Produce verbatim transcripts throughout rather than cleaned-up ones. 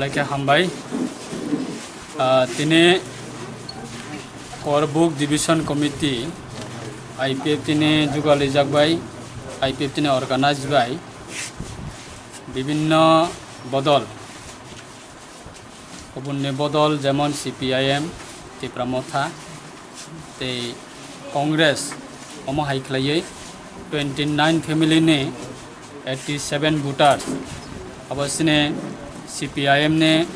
Belai khe hambai. Ah, tini Korbuk Division Committee I P F T ni jugalijak bai, I P F T ni organize bai bibinno bodol, kubunni bodol jemon C P I M, Tipra Motha, tei Congress, omo hai khlaiwi twenty nine family ni eighty seven voters, abo chini C P I M ni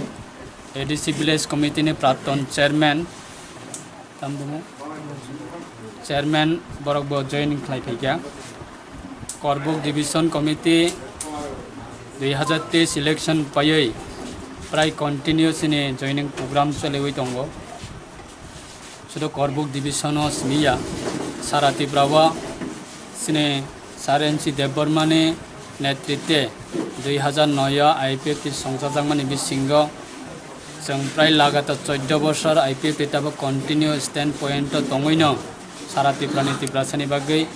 A D C Village Committee ni Prapton Chairman, tamo chairman borok bo join khlai phaikha. Korbuk Division Committee dui hazar teis election paiwi prai continue chini joining program choliwi tongo. Sudo Korbuk Division o simi ya, sara Tripura o chini Sir N C Debbarma ni netritwe dui hazar noi o I P F T songchajakmani bisingo chwng prai lagatar choddo bosor I P F T tabuk continue stand point o tongwino sara Tripura ni Tiprasa ni bagwi,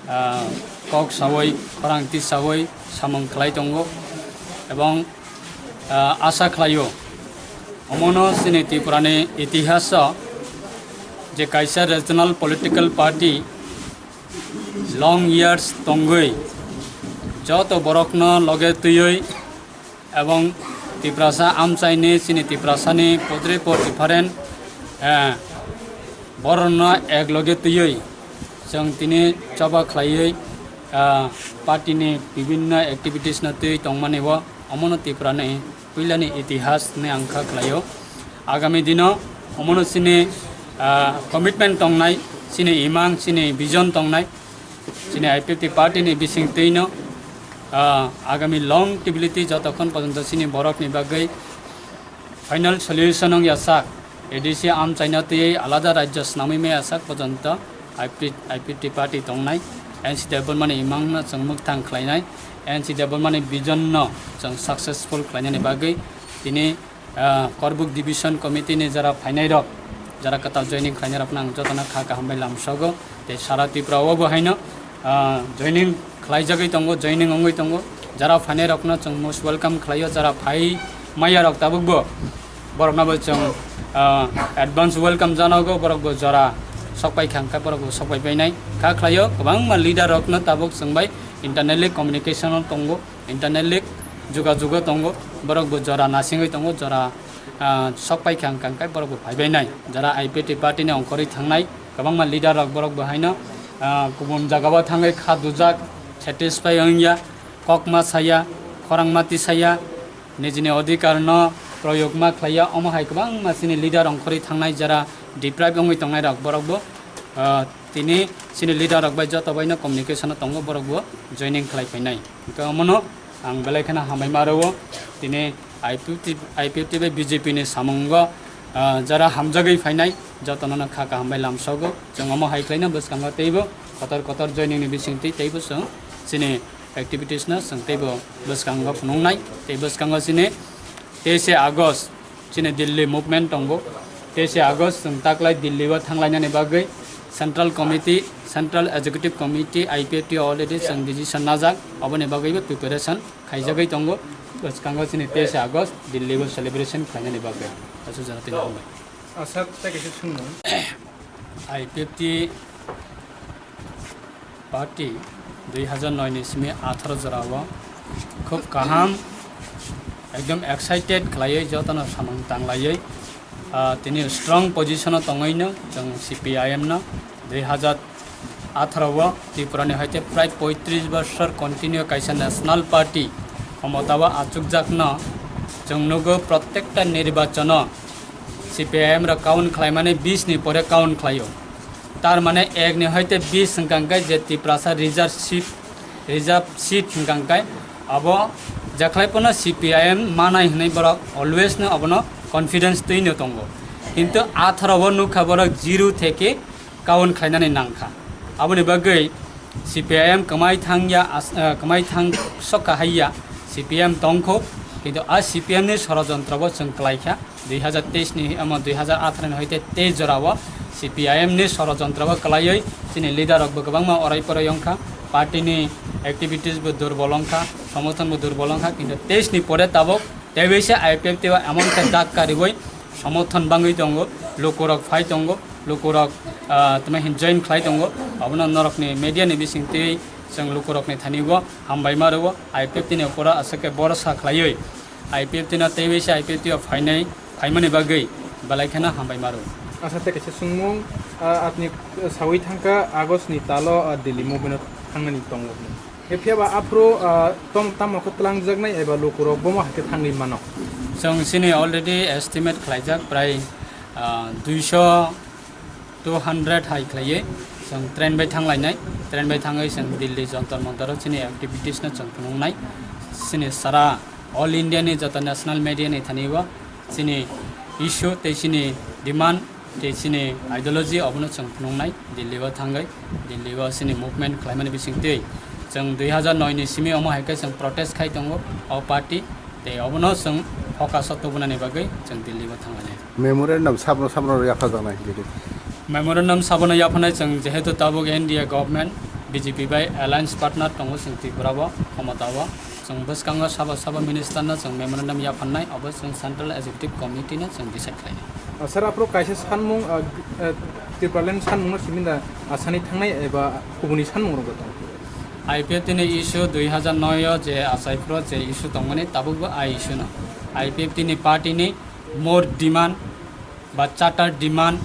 ah, kok sawi, khorang tisawi samung khlai tongo, ebong, ah, asa khlaio, omono chini Tripura ni itihas o je kaisa regional political party long years tongwi joto borokno loge twiwi ebong Tiprasa amchaini chini Tiprasani podre pod different, eh, borokno ek loge twiwi chwng tini choba khlaiwi, ah, party ni bibinno activities no twi tongmani o omono Tripura ni puilani itihas ni ang kha khlaio. Agami dino omono chini, ah, commitment tongnai, chini imang, chini vision tongnai, chini I P F T party ni bising twino, ah, agami long stability jotokhon porjonto chini borok ni bagwi final solution wng ya sak, A D C amchaina twi alada rajyo swnamwi maya sak porjonto I P, I P T party tongnai, N C Debbarmani imangno chwng mwkthang khlainai, N C Debbarmani vision no chwng successful khlainani bagwi tini, ah, Korbuk Division Committee ni jara phainai rok, jara kwtal joining khlainai rokno ang jotono kha kaham bai lamsogo. Tei sara Tripura o bo haino, ah, joining khlaijagwi tongo, joining wngwi tongo. Jara phainai rokno chwng most welcome khlaio, jara phai maya rok tabuk bo borokno bo chwng, ah, advance welcome janago, borok bo jora sok pai kha hwnkhe borok bo sok pai painai kha khlaio. Kwbangma leader rokno tabuk chwng bai internally communication o tongo, internally jugajugo tongo, borok bo jora nasingwi tongo, jora, ah, sok pai kha hwnkhe borok bo phai bainai. Jara I P F T party ni ongkhorwi thangnai kwbangma leader rok borok bo haino, ah, kubun jagao thangwi kha dujak, satisfy wngya, kok ma saya, khorang ma tisaya, nijini odhikar no proyog ma khlaiya, omo hai kwbangma chini leader ongkhorwi thangnai jara deprive wngwi tongnai rok borok bo, ah, tini chini leader rok bai joto bai no communication o tongo, borok bo joining khlai phainai. Hwnkhe omono ang belai kheno hambai ma rwo. Tini I P F T, I P F T bai B J P ni samungo, ah, jara hamjagwi phainai, jotono no kha kaham bai lamsogo. Chwng omo hai khlaino bwskango teibo kotor kotor joining ni bisingtwi teibo chwng chini activities no chwng teibo bwskango phunuknai. Tei bwskango chini teise August chini Delhi movement tongo. Teise August chwng taklai Delhi o thanglainani bagwi Central Committee, Central Executive Committee, I P F T already chwng decision najak, oboni bagwibo preparation khaijagwi tongo. Bwskango chini teise August Delhi o celebration khlainani bagwi. Aswk jora tini hambai. Aswk tei kaisa swngmung. I P F T party dui hazar noi ni simi atharo jora o khub kaham, ekdom excited khlaiwi jotono samung tanglaiwi, ah, tini strong position o tongwi no chwng C P I M no dui hazar atharo o Tripura ni haite prai poitris bosor continue kaisa national party khomota o achukjakno chwng nugo, protekta nirbachon o C P I M rok count khlaimani bis ni pore count khlaio. Tar mane ek ni hoite bis hwnkha hwnkhe je Tiprasa reserve seat, reserve seat hwnkha hwnkhe abo jekhwlai pono C P I M manai hwnwi borok always no abono confidence twi no tongo. Kintu atharo o nukha borok zero theke count khlainani nangkha. Aboni bagwi C P I M kwmai thangya as-, eh, kwmai thang sokha haiya C P I M tongkho, kintu a C P I M ni sorojontro bo chwng kwlaikha. Dui hazar teis ni, omo dui hazar atharo ni hoite teis jora o C P I M ni sorojontro bo kwlaiwi chini leader rok bo kwbangma orai porai wngkha, party ni activities bo durbol wngkha, somorthon bo durbol wngkha, kintu teis ni pore tabuk Tei bai se I P F T o emon khe dak kariwi somorthon bangwi tongo, lukurok phai tongo, lukurok, ah, tamo hin join khlai tongo, abono norokni media ni bising twi chwng lukurokni thani o hambai ma rwo, I P F T ni ukora aswk khe borosa khlaiwi I P F T no tei bai se I P F T o phainai, phaimani bagwi belai kheno hambai ma rwo. Asa tei kaisa swngmung, ah, apni sawi thangkha August ni talo, ah, Delhi movement o thangnani tongo hwnwi. Phiya ba aphuru, ah, tom-, tamo khe twlangjaknai eba lukurok bomo hai khe thangwi mano? Chwng chini already estimate khlaijak prai, ah, duiso, two hundred hai khlaiwi chwng train bai thanglainai. Train bai thangwi chwng Delhi Jantar Mantar o chini activities no chwng phunuknai. Chini sara all India ni joto national media ni thani o chini issue tei chini demand tei chini ideology obono chwng phunuknai Delhi o thangwi, Delhi o chini movement khlaimani bisingtwi chwng dui hazar noi ni simi omo hai khe chwng protest khai tongo o party, tei obono chwng focus o tubunani bagwi chwng Delhi o thanglainai. Memorandum sabno sabno yaphajaknai Delhi. Memorandum sabono yaphanai chwng jehetu tabuk N D A government B J P bai alliance partner tongo chwng Tripura o, khomota o. Chwng bwskango sabo sabo minister no chwng memorandum yaphannai, obo chwng Central Executive Committee no chwng decide khlainai. Ah, sir, aphuru kaisa sanmung, ah, g-, ah, Tipraland sanmung no simi da asani thangnai eba kubuni sanmung rok tong? I P F T ni issue dui hazar noi o je achai phuru je issue tongmani tabukbo a issue no. I P F T ni party ni more demand ba charter demand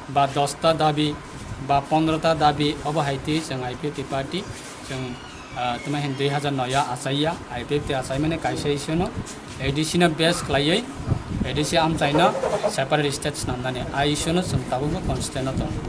ba dosta dabi ba pondrota dabi obo hai twi chwng I P F T party chwng, ah, tamo hin dui hazar noi o achaiya, I P F T achaimani kaisa issue no A D C no base khlaiwi A D C amchaino separate state snamnani a issue no chwng tabukbo constitution o tongo.